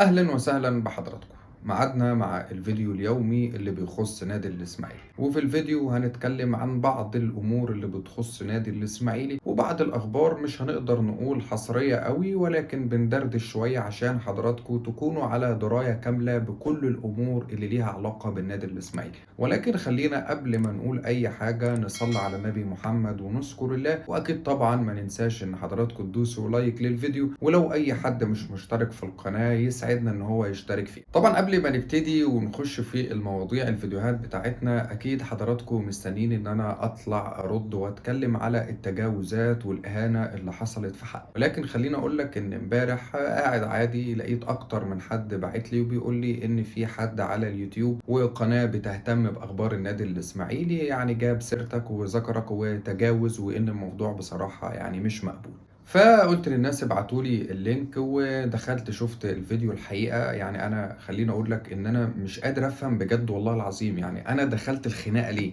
أهلا وسهلا بحضراتكم. ميعادنا مع الفيديو اليومي اللي بيخص نادي الإسماعيلي، وفي الفيديو هنتكلم عن بعض الأمور اللي بتخص نادي الإسماعيلي وبعض الأخبار. مش هنقدر نقول حصرية قوي، ولكن بندردش شوية عشان حضراتكم تكونوا على دراية كاملة بكل الأمور اللي ليها علاقة بالنادي الإسماعيلي. ولكن خلينا قبل ما نقول أي حاجة نصلي على النبي محمد ونذكر الله، وأكيد طبعا ما ننساش إن حضراتكم تدوسوا like للفيديو، ولو أي حد مش مشترك في القناة يسعدنا إن هو يشترك فيه. طبعا قبل ما نبتدي ونخش في المواضيع الفيديوهات بتاعتنا، اكيد حضراتكم مستنيين ان انا اطلع ارد واتكلم على التجاوزات والاهانة اللي حصلت في حقي. ولكن خليني اقول لك ان امبارح قاعد عادي لقيت اكتر من حد بعت لي وبيقول لي ان في حد على اليوتيوب وقناة بتهتم باخبار النادي الاسماعيلي يعني جاب سيرتك وذكرك وتجاوز، وان الموضوع بصراحة يعني مش مقبول. فقلت للناس ابعتوا لي ال link، ودخلت شفت الفيديو. الحقيقة يعني انا خليني اقول لك ان انا مش قادر افهم بجد والله العظيم، يعني انا دخلت الخناقة ليه؟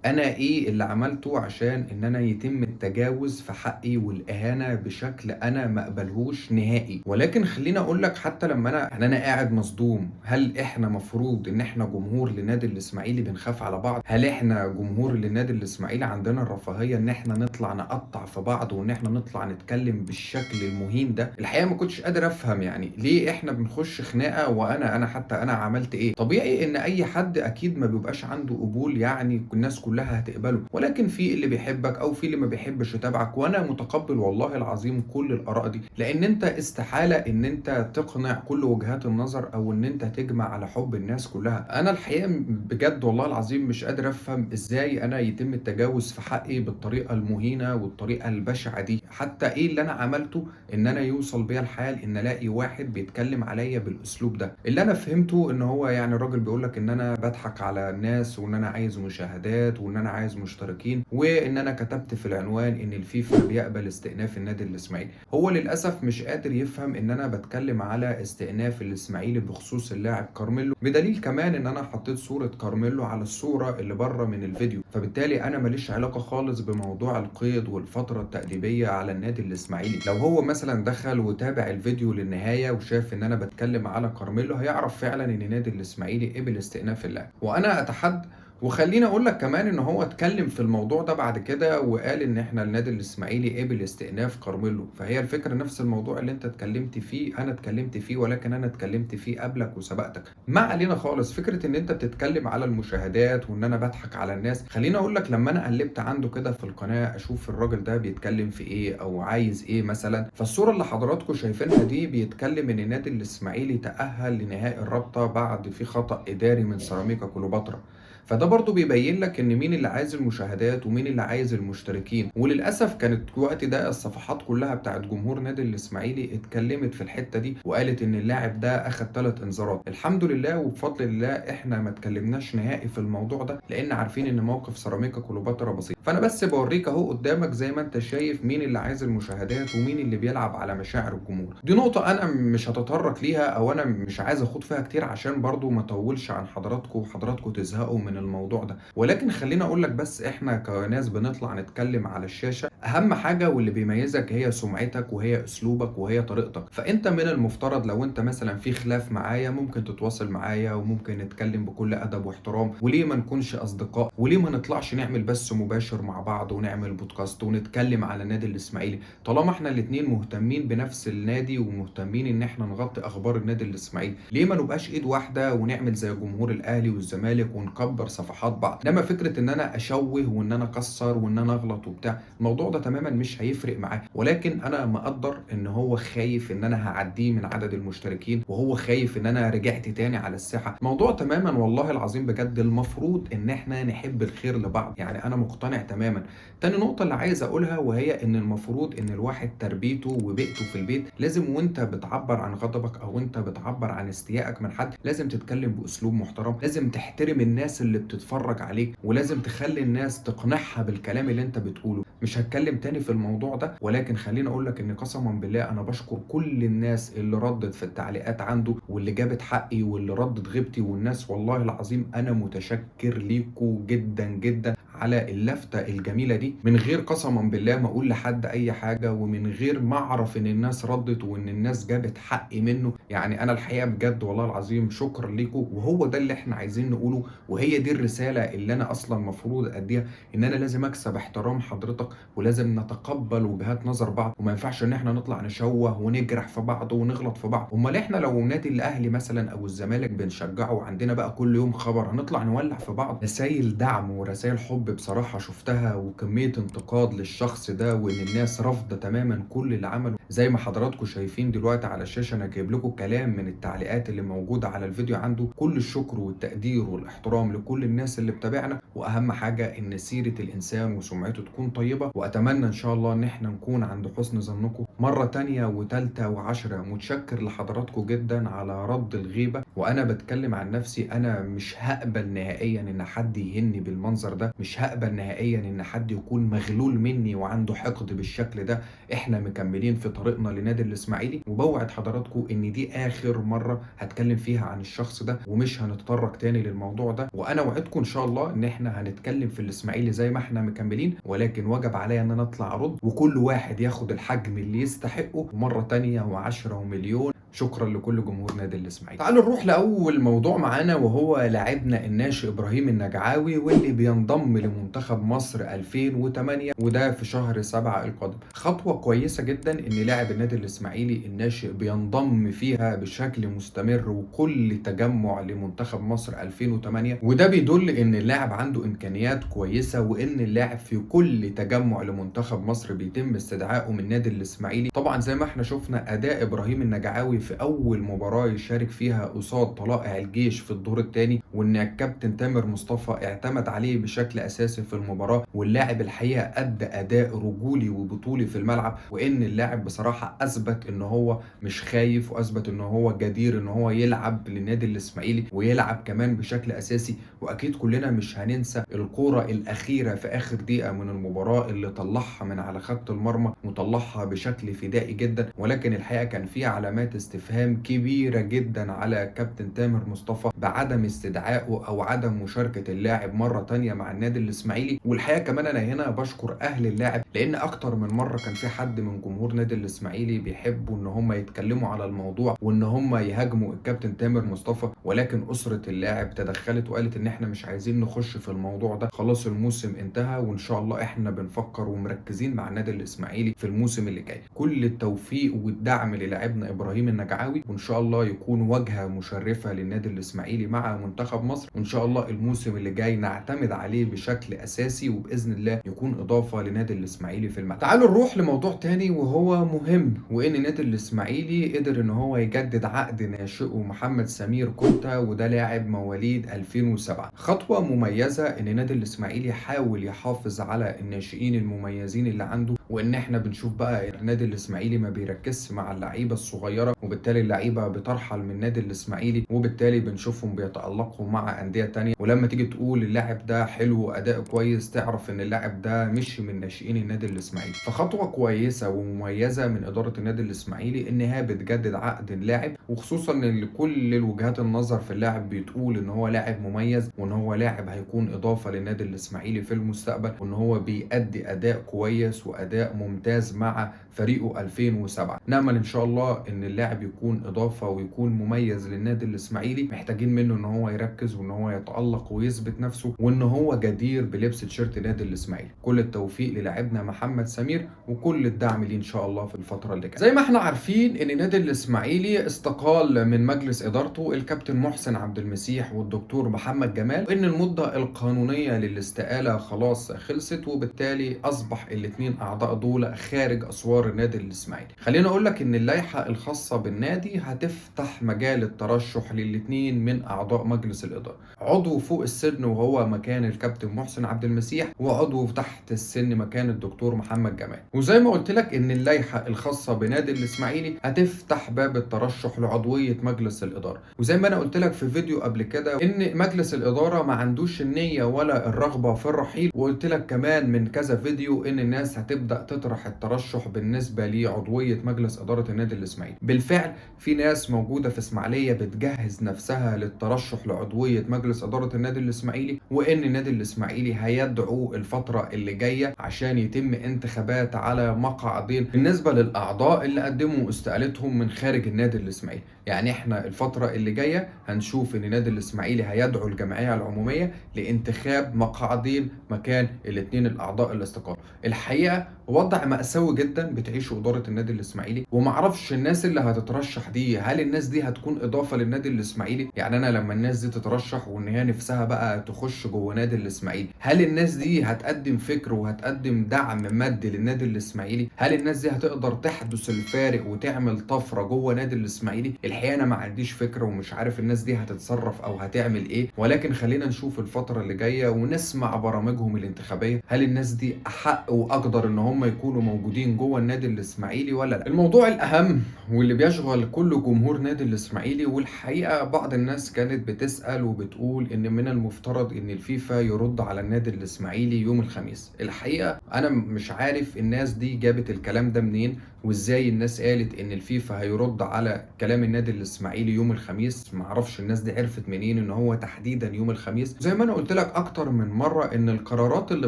انا ايه اللي عملته عشان ان انا يتم التجاوز في حقي والاهانة بشكل انا ما اقبلهوش نهائي؟ ولكن خليني اقول لك حتى لما انا يعني انا قاعد مصدوم، هل احنا مفروض ان احنا جمهور للنادي الاسماعيلي بنخاف على بعض؟ هل احنا جمهور للنادي الاسماعيلي عندنا الرفاهية ان احنا نطلع نقطع في بعض وان احنا نطلع نتكلم بالشكل المهين ده؟ الحقيقة ما كنتش قادر افهم يعني ليه احنا بنخش خناقه، وانا انا حتى انا عملت ايه؟ طبيعي ان اي حد اكيد ما بيبقاش عنده قبول، يعني الناس كلها هتقبله، ولكن في اللي بيحبك او في اللي ما بيحبش يتابعك، وانا متقبل والله العظيم كل الاراء دي، لان انت استحالة ان انت تقنع كل وجهات النظر او ان انت تجمع على حب الناس كلها. انا الحقيقة بجد والله العظيم مش قادر افهم ازاي انا يتم التجاوز في حقي بالطريقة المهينه والطريقة البشعة دي. حتى ايه اللي انا عملته ان انا يوصل بيا الحال ان الاقي واحد بيتكلم عليا بالاسلوب ده؟ اللي انا فهمته ان هو يعني الراجل بيقول لك ان انا بضحك على الناس وان انا عايز مشاهدات وان انا عايز مشتركين، وان انا كتبت في العنوان ان الفيفا بيقبل استئناف النادي الاسماعيلي. هو للاسف مش قادر يفهم ان انا بتكلم على استئناف الاسماعيلي بخصوص اللاعب كارميلو، بدليل كمان ان انا حطيت صورة كارميلو على الصورة اللي بره من الفيديو، فبالتالي انا ماليش علاقة خالص بموضوع القيد والفترة التأديبية على النادي الاسماعيلي. لو هو مثلا دخل وتابع الفيديو للنهاية وشاف ان انا بتكلم على كارميلو هيعرف فعلا ان النادي الاسماعيلي قبل استئناف اللاعب، وانا اتحدى. وخليني اقول لك كمان ان هو اتكلم في الموضوع ده بعد كده وقال ان احنا النادي الاسماعيلي قبل استئناف كارميلو، فهي الفكرة نفس الموضوع اللي انت اتكلمت فيه انا اتكلمت فيه، ولكن انا اتكلمت فيه قبلك وسبقتك. ما علينا خالص. فكرة ان انت بتتكلم على المشاهدات وان انا بضحك على الناس، خليني اقول لك لما انا قلبت عنده كده في القناة اشوف الراجل ده بيتكلم في ايه او عايز ايه مثلا، فالصورة اللي حضراتكم شايفينها دي بيتكلم ان النادي الاسماعيلي تأهل لنهائي الرابطة بعد في خطأ اداري من سيراميكا كليوباترا. فده برضو بيبين لك ان مين اللي عايز المشاهدات ومين اللي عايز المشتركين. وللاسف كانت الوقت ده الصفحات كلها بتاعت جمهور نادي الاسماعيلي اتكلمت في الحتة دي وقالت ان اللاعب ده اخد 3 انذارات. الحمد لله وبفضل الله احنا ما اتكلمناش نهائي في الموضوع ده، لان عارفين ان موقف سيراميكا كليوباترا بسيط. فانا بس بوريك اهو قدامك زي ما انت شايف مين اللي عايز المشاهدات ومين اللي بيلعب على مشاعر الجمهور. دي نقطة انا مش هتطرق ليها او انا مش عايز اخوض فيها كتير عشان برضو ما اطولش عن حضراتكم وحضراتكم تزهقوا من الموضوع ده. ولكن خلينا اقول لك بس احنا كناس بنطلع نتكلم على الشاشة، اهم حاجة واللي بيميزك هي سمعتك وهي اسلوبك وهي طريقتك. فانت من المفترض لو انت مثلا في خلاف معايا ممكن تتواصل معايا وممكن نتكلم بكل ادب واحترام، وليه ما نكونش اصدقاء؟ وليه ما نطلعش نعمل بث مباشر مع بعض ونعمل بودكاست ونتكلم على النادي الاسماعيلي، طالما احنا الاتنين مهتمين بنفس النادي ومهتمين ان احنا نغطي اخبار النادي الاسماعيلي؟ ليه ما نبقاش ايد واحدة ونعمل زي جمهور الاهلي والزمالك ونكبر صفحات بعض؟ انما فكرة ان انا اشوه وان انا اكسر وان انا اغلط وبتاع، الموضوع ده تماما مش هيفرق معاه. ولكن انا مقدر ان هو خايف ان انا هعديه من عدد المشتركين، وهو خايف ان انا رجعت تاني على الساحة. موضوع تماما والله العظيم بجد المفروض ان احنا نحب الخير لبعض، يعني انا مقتنع تماما. تاني نقطة اللي عايز اقولها وهي ان المفروض ان الواحد تربيته وبيئته في البيت لازم، وانت بتعبر عن غضبك او انت بتعبر عن استيائك من حد لازم تتكلم باسلوب محترم، لازم تحترم الناس اللي بتتفرج عليك، ولازم تخلي الناس تقنعها بالكلام اللي انت بتقوله. مش هتكلم تاني في الموضوع ده، ولكن خليني اقول لك ان قسما بالله انا بشكر كل الناس اللي ردت في التعليقات عنده واللي جابت حقي واللي ردت غيبتي، والناس والله العظيم انا متشكر ليكوا جدا جدا على اللفتة الجميلة دي، من غير قسما بالله ما اقول لحد اي حاجة، ومن غير ما اعرف ان الناس ردت وان الناس جابت حقي منه. يعني انا الحقيقة بجد والله العظيم شكرا ليكم، وهو ده اللي احنا عايزين نقوله، وهي دي الرسالة اللي انا اصلا المفروض اديها، ان انا لازم اكسب احترام حضرتك، ولازم نتقبل وجهات نظر بعض، وما ينفعش ان احنا نطلع نشوه ونجرح في بعض ونغلط في بعض. امال احنا لو نادي الاهلي مثلا او الزمالك بنشجعه وعندنا بقى كل يوم خبر هنطلع نولع في بعض؟ رسائل دعم ورسائل حب بصراحة شفتها، وكمية انتقاد للشخص ده، وان الناس رافضة تماما كل اللي عمله. زي ما حضراتكم شايفين دلوقتي على الشاشة انا جايب لكم كلام من التعليقات اللي موجودة على الفيديو عنده. كل الشكر والتقدير والاحترام لكل الناس اللي بتابعنا، واهم حاجة ان سيرة الانسان وسمعته تكون طيبة، واتمنى ان شاء الله ان احنا نكون عند حسن ظنكم مرة تانية وتالتة وعشرة. متشكر لحضراتكم جدا على رد الغيبة، وانا بتكلم عن نفسي، انا مش هقبل نهائيا ان حد يهني بالمنظر ده، مش هقبل نهائيا ان حد يكون مغلول مني وعنده حقد بالشكل ده. احنا مكملين في طريقنا لنادي الاسماعيلي، وبوعد حضراتكم ان دي اخر مرة هتكلم فيها عن الشخص ده، ومش هنتطرق تاني للموضوع ده. وانا وعدكم ان شاء الله ان احنا هنتكلم في الاسماعيلي زي ما احنا مكملين، ولكن وجب عليا ان انا اطلع ارد، وكل واحد ياخد الحجم اللي يستحقه. مرة تانية وعشرة ومليون شكرا لكل جمهور نادي الاسماعيلي. تعالوا نروح لاول موضوع معانا، وهو لاعبنا الناشئ ابراهيم النجعاوي، واللي بينضم لمنتخب مصر 2008، وده في شهر 7 القادم. خطوة كويسة جدا ان لاعب النادي الاسماعيلي الناشئ بينضم فيها بشكل مستمر وكل تجمع لمنتخب مصر 2008، وده بيدل ان اللاعب عنده امكانيات كويسة، وان اللاعب في كل تجمع لمنتخب مصر بيتم استدعائه من نادي الاسماعيلي. طبعا زي ما احنا شفنا اداء ابراهيم النجعاوي في اول مباراة يشارك فيها قصاد طلائع الجيش في الدور الثاني، وان الكابتن تامر مصطفى اعتمد عليه بشكل اساسي في المباراة، واللاعب الحقيقة ادى اداء رجولي وبطولي في الملعب، وان اللاعب بصراحة اثبت ان هو مش خايف، واثبت ان هو جدير ان هو يلعب للنادي الاسماعيلي ويلعب كمان بشكل اساسي. واكيد كلنا مش هننسى الكورة الاخيرة في اخر دقيقة من المباراة اللي طلعها من على خط المرمى وطلعها بشكل فدائي جدا، ولكن الحقيقة كان في علامات استفهام كبيرة جدا على كابتن تامر مصطفى بعدم استدعائه او عدم مشاركة اللاعب مرة تانية مع النادي الاسماعيلي. والحقيقة كمان انا هنا بشكر اهل اللاعب، لان اكتر من مرة كان في حد من جمهور نادي الاسماعيلي بيحبوا ان هم يتكلموا على الموضوع وان هم يهاجموا الكابتن تامر مصطفى، ولكن اسرة اللاعب تدخلت وقالت ان احنا مش عايزين نخش في الموضوع ده، خلاص الموسم انتهى وان شاء الله احنا بنفكر ومركزين مع النادي الاسماعيلي في الموسم اللي جاي. كل التوفيق والدعم للاعبنا ابراهيم النجعاوي، وان شاء الله يكون واجهه مشرفة للنادي الاسماعيلي مع منتخب مصر، وان شاء الله الموسم اللي جاي نعتمد عليه بشكل اساسي، وباذن الله يكون اضافه لنادي الاسماعيلي في الملعب. تعالوا نروح لموضوع تاني وهو مهم، وان النادي الاسماعيلي قدر ان هو يجدد عقد ناشئة محمد سمير كونتا، وده لاعب مواليد 2007. خطوة مميزة ان النادي الاسماعيلي حاول يحافظ على الناشئين المميزين اللي عنده، وان احنا بنشوف بقى النادي الاسماعيلي ما بيركزش مع اللعيبة الصغيرة، وبالتالي اللعيبة بترحل من النادي الاسماعيلي، وبالتالي بنشوفهم بيتالقوا مع اندية تانية. ولما تيجي تقول اللاعب ده حلو واداؤه كويس، تعرف ان اللاعب ده مشي من ناشئين النادي الاسماعيلي. فخطوه كويسة ومميزة من ادارة النادي الاسماعيلي انها بتجدد عقد اللاعب، وخصوصا ان كل الوجهات النظر في اللاعب بتقول ان هو لاعب مميز، وان هو لاعب هيكون اضافه للنادي الاسماعيلي في المستقبل، وان هو بيأدي اداء كويس واداء ممتاز مع فريقه 2007. نأمل ان شاء الله ان اللاعب يكون اضافه ويكون مميز للنادي الاسماعيلي. محتاجين منه ان هو يركز وان هو يتألق ويثبت نفسه، وان هو جدير بلبس تيشيرت النادي الاسماعيلي. كل التوفيق للاعبنا محمد سمير، وكل الدعم ليه ان شاء الله في الفترة اللي جاية. زي ما احنا عارفين ان النادي الاسماعيلي استقال من مجلس ادارته الكابتن محسن عبد المسيح والدكتور محمد جمال، وان المدة القانونية للاستقاله خلاص خلصت، وبالتالي اصبح الاثنين اعضاء دول خارج اسوار النادي الاسماعيلي. خليني اقول لك ان اللائحة الخاصة بالنادي هتفتح مجال الترشح للاثنين من اعضاء مجلس الادارة، عضو فوق السن وهو مكان الكابتن محسن عبد المسيح، وعضو تحت السن مكان الدكتور محمد جمال. وزي ما قلت لك ان اللائحة الخاصة بنادي الاسماعيلي هتفتح باب الترشح لعضويه مجلس الادارة. وزي ما انا قلت لك في فيديو قبل كده ان مجلس الادارة ما عندوش النية ولا الرغبة في الرحيل، وقلت لك كمان من كذا فيديو ان الناس هتبدا هتبدأ تطرح الترشح بالنسبة لعضوية مجلس إدارة النادي الإسماعيلي. بالفعل في ناس موجودة في إسماعيلية بتجهز نفسها للترشح لعضوية مجلس إدارة النادي الإسماعيلي، وإن النادي الإسماعيلي هيدعو الفترة اللي جاية عشان يتم انتخابات على مقعدين بالنسبة للأعضاء اللي قدموا استقالتهم من خارج النادي الإسماعيلي. يعني احنا الفترة اللي جاية هنشوف ان النادي الإسماعيلي هيدعو الجمعية العمومية لانتخاب مقعدين مكان الاثنين الأعضاء اللي استقالوا. الحقيقة وضع مأساوي جدا بتعيشه إدارة النادي الإسماعيلي، ومعرفش الناس اللي هتترشح دي هل الناس دي هتكون إضافة للنادي الإسماعيلي؟ يعني أنا لما الناس دي تترشح وإن هي نفسها بقى تخش جوه نادي الإسماعيلي، هل الناس دي هتقدم فكر وهتقدم دعم مادي للنادي الإسماعيلي؟ هل الناس دي هتقدر تحدث الفارق وتعمل طفرة جوه نادي الإسماعيلي؟ الحقيقة أنا ما عنديش فكرة ومش عارف الناس دي هتتصرف أو هتعمل إيه، ولكن خلينا نشوف الفترة اللي جاية ونسمع برامجهم الانتخابية. هل الناس دي أحق وأقدر إن هم يكونوا موجودين جوه النادي الإسماعيلي ولا لا؟ الموضوع الأهم واللي بيشغل كل جمهور نادي الإسماعيلي، والحقيقة بعض الناس كانت بتسأل وبتقول إن من المفترض إن الفيفا يرد على النادي الإسماعيلي يوم الخميس. الحقيقة أنا مش عارف الناس دي جابت الكلام ده منين، وإزاي الناس قالت إن الفيفا هيرد على كلام النادي الإسماعيلي يوم الخميس. معرفش الناس دي عرفت منين إن هو تحديدا يوم الخميس. زي ما أنا قلت لك أكتر من مرة إن القرارات اللي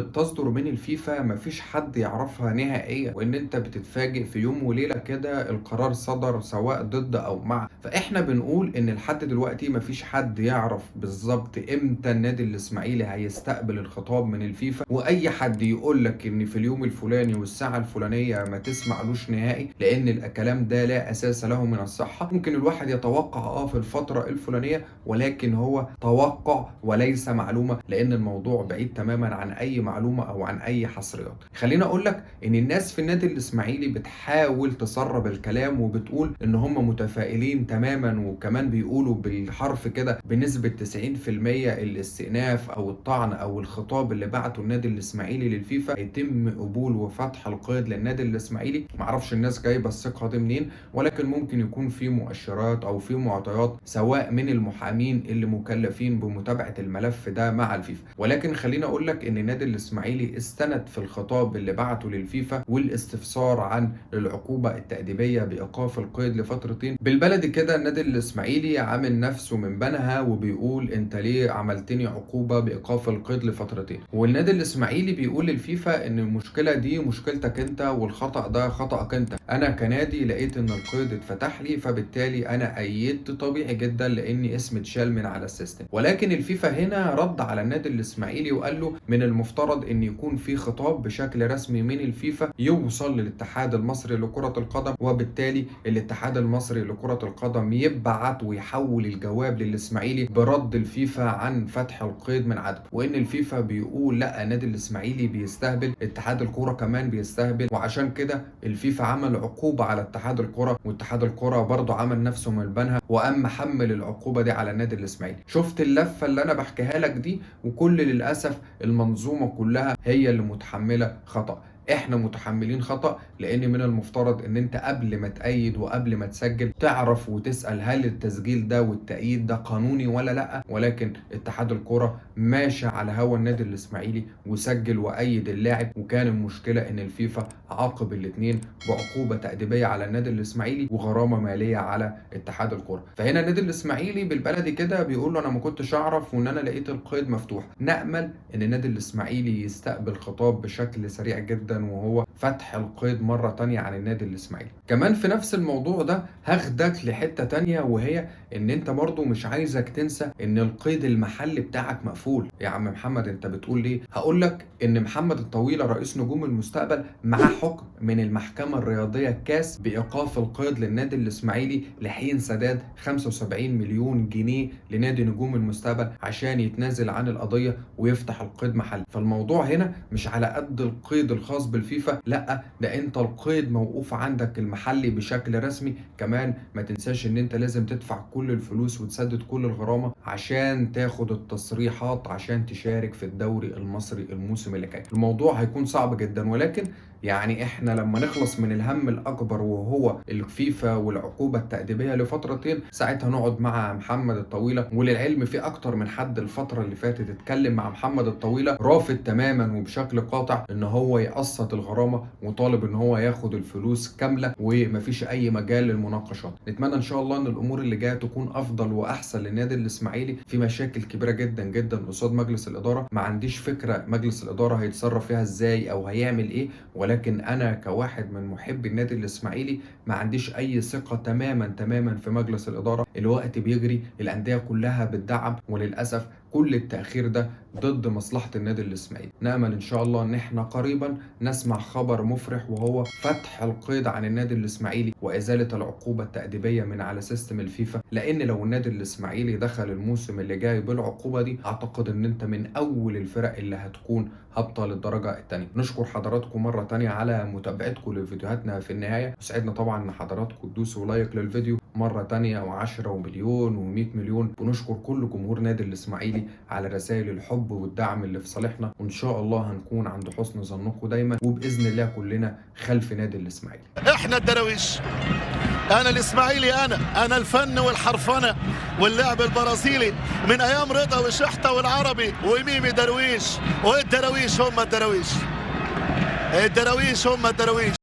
بتصدر من الفيفا مفيش حد يعرفها نهائيا، وإن أنت بتتفاجئ في يوم وليلة كده القرار صدر سواء ضد أو مع. فإحنا بنقول إن لحد دلوقتي مفيش حد يعرف بالظبط إمتى النادي الإسماعيلي هيستقبل الخطاب من الفيفا، وأي حد يقول لك إن في اليوم الفلاني والساعة الفلانية ما تسمعلوش نهائي، لأن الكلام ده لا أساس له من الصحة. ممكن الواحد يتوقع في الفترة الفلانية، ولكن هو توقع وليس معلومة، لأن الموضوع بعيد تماما عن أي معلومة أو عن أي حصريات. خلينا أقول لك إن الناس في النادي الإسماعيلي بتحاول تسرب الكلام وبتقول إن هم متفائلين تماما، وكمان بيقولوا بالحرف كده بنسبة 90% الاستئناف أو الطعن أو الخطاب اللي بعته النادي الإسماعيلي للفيفا هيتم قبول وفتح القيد للنادي الإسماعيلي. معرفش الناس جايبة الثقة دي منين، ولكن ممكن يكون في مؤشرات أو في معطيات سواء من المحامين اللي مكلفين بمتابعة الملف ده مع الفيفا. ولكن خلينا أقول لك إن النادي الإسماعيلي استند في الخطاب اللي بعته للفيفا والاستفسار عن العقوبة التأديبية بإيقاف القيد لفترتين. بالبلدي كده النادي الإسماعيلي عامل نفسه من بنها وبيقول أنت ليه عملتني عقوبة بإيقاف القيد لفترتين، والنادي الإسماعيلي بيقول للفيفا إن المشكلة دي مشكلتك أنت والخطأ ده خطأك أنت. أنا كنادي لقيت إن القيد اتفتح لي، فبالتالي أنا أيدت طبيعي جدا لأني اسم اتشال من على ال system. ولكن الفيفا هنا رد على النادي الإسماعيلي وقال له من المفترض إن يكون في خطاب بشكل رسمي من الفيفا يوصل للاتحاد المصري لكرة القدم، وبالتالي الاتحاد المصري لكرة القدم يبعت ويحول الجواب للإسماعيلي برد الفيفا عن فتح القيد من عدمه. وإن الفيفا بيقول لا، النادي الإسماعيلي بيستهبل، اتحاد الكرة كمان بيستهبل، وعشان كده الفيفا عمل عقوبة على اتحاد الكرة، واتحاد الكرة برضه عمل نفسه من بنها وقام محمل العقوبة دي على النادي الإسماعيلي. شفت اللفة اللي أنا بحكيها لك دي؟ وكل للأسف المنظومة كلها هي اللي متحملة خطأ. احنا متحملين خطأ، لان من المفترض ان انت قبل ما تأيد وقبل ما تسجل تعرف وتسأل هل التسجيل ده والتأييد ده قانوني ولا لا. ولكن اتحاد الكرة ماشي على هوا النادي الإسماعيلي وسجل وأيد اللاعب، وكان المشكلة ان الفيفا عاقب الاثنين بعقوبة تأديبية على النادي الإسماعيلي وغرامة مالية على اتحاد الكرة. فهنا النادي الإسماعيلي بالبلدي كده بيقول له انا ما كنتش اعرف وان انا لقيت القيد مفتوح. نأمل ان النادي الإسماعيلي يستقبل خطاب بشكل سريع جدا وهو فتح القيد مرة تانية عن النادي الإسماعيلي. كمان في نفس الموضوع ده هاخدك لحتة تانية، وهي ان انت برضو مش عايزك تنسى ان القيد المحلي بتاعك مقفول. يا عم محمد انت بتقول ليه؟ هقول لك ان محمد الطويلة رئيس نجوم المستقبل معاه حكم من المحكمة الرياضية الكاس بإيقاف القيد للنادي الإسماعيلي لحين سداد 75 مليون جنيه لنادي نجوم المستقبل عشان يتنازل عن القضية ويفتح القيد محلي. فالموضوع هنا مش على قد القيد الخاص بالفيفا، لا ده انت القيد موقوف عندك المحلي بشكل رسمي. كمان ما تنساش ان انت لازم تدفع كل الفلوس وتسدد كل الغرامة عشان تاخد التصريحات عشان تشارك في الدوري المصري الموسم اللي جاي. الموضوع هيكون صعب جدا، ولكن يعني احنا لما نخلص من الهم الاكبر وهو الفيفا والعقوبة التأديبية لفترتين، ساعتها نقعد مع محمد الطويلة. وللعلم في اكتر من حد الفترة اللي فاتت اتكلم مع محمد الطويلة رافض تماما وبشكل قاطع ان هو يقسط الغرامة الغرامة، وطالب ان هو ياخد الفلوس كاملة ومفيش اي مجال للمناقشات. نتمنى ان شاء الله ان الامور اللي جاية تكون افضل واحسن للنادي الاسماعيلي. في مشاكل كبيرة جدا جدا قصاد مجلس الادارة، ما عنديش فكرة مجلس الادارة هيتصرف فيها ازاي او هيعمل ايه، ولكن انا كواحد من محبي النادي الاسماعيلي ما عنديش اي ثقة تماما تماما في مجلس الادارة. الوقت بيجري، الاندية كلها بتدعم، وللاسف كل التأخير ده ضد مصلحة النادي الإسماعيلي. نأمل إن شاء الله إن إحنا قريبا نسمع خبر مفرح، وهو فتح القيد عن النادي الإسماعيلي وإزالة العقوبة التأديبية من على system الفيفا. لأن لو النادي الإسماعيلي دخل الموسم اللي جاي بالعقوبة دي، أعتقد إن أنت من أول الفرق اللي هتكون هابطة للدرجة الثانية. نشكر حضراتكم مرة تانية على متابعتكم لفيديوهاتنا في النهاية. وسعدنا طبعا إن حضراتكم تدوسوا like للفيديو مرة تانية و10 ومليون و100 مليون. ونشكر كل جمهور نادي الإسماعيلي على رسائل الحب والدعم اللي في صالحنا، وإن شاء الله هنكون عند حسن ظنكم دايما، وبإذن الله كلنا خلف نادي الإسماعيلي. احنا الدراويش، انا الاسماعيلي، انا الفن والحرفنه واللعب البرازيلي من ايام رضا وشحته والعربي وميمي درويش. والدراويش هم الدراويش، الدراويش هم الدراويش.